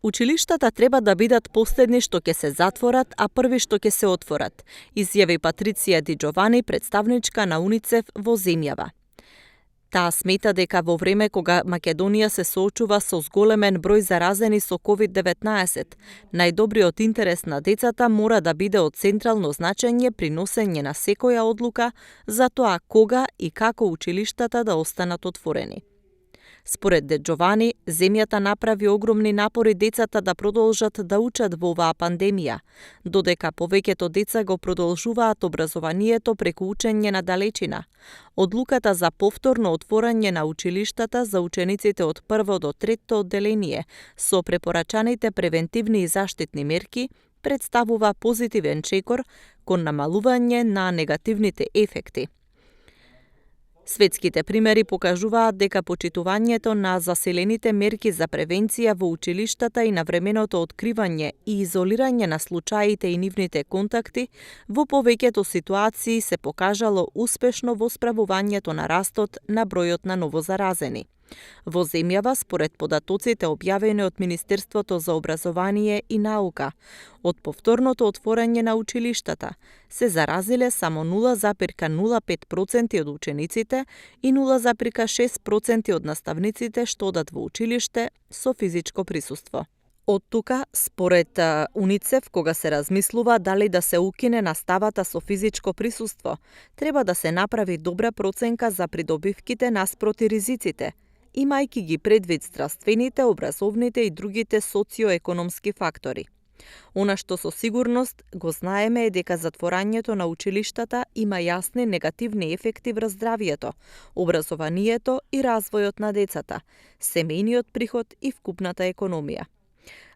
Училиштата треба да бидат последни што ќе се затворат, а први што ќе се отворат, изјави Патриција Ди Джовани, представничка на УНИЦЕФ во земјава. Таа смета дека во време кога Македонија се соочува со зголемен број заразени со COVID-19, најдобриот интерес на децата мора да биде од централно значење при носење на секоја одлука за тоа кога и како училиштата да останат отворени. Според Де Джовани, земјата направи огромни напори децата да продолжат да учат во оваа пандемија, додека повеќето деца го продолжуваат образованието преку учење на далечина. Одлуката за повторно отворање на училиштата за учениците од прво до трето одделение со препорачаните превентивни и заштитни мерки представува позитивен чекор кон намалување на негативните ефекти. Светските примери покажуваат дека почитувањето на заселените мерки за превенција во училиштата и навременото откривање и изолирање на случаите и нивните контакти во повеќето ситуации се покажало успешно во справувањето на растот на бројот на новозаразени. Во земјава, според податоците објавени од Министерството за образование и наука, од повторното отворање на училиштата се заразиле само 0,05% од учениците и 0,6% од наставниците што одат во училиште со физичко присуство. Од тука, според УНИЦЕФ, кога се размислува дали да се укине наставата со физичко присуство, треба да се направи добра проценка за придобивките наспроти ризиците, имајќи ги предвид здравствените, образовните и другите социоекономски фактори. Она што со сигурност го знаеме е дека затворањето на училиштата има јасни негативни ефекти врз здравието, образованието и развојот на децата, семејниот приход и вкупната економија.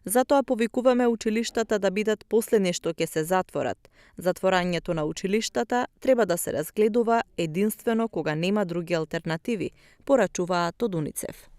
Затоа повикуваме училиштата да бидат последни што ќе се затворат. Затворањето на училиштата треба да се разгледува единствено кога нема други алтернативи, порачуваат од УНИЦЕФ.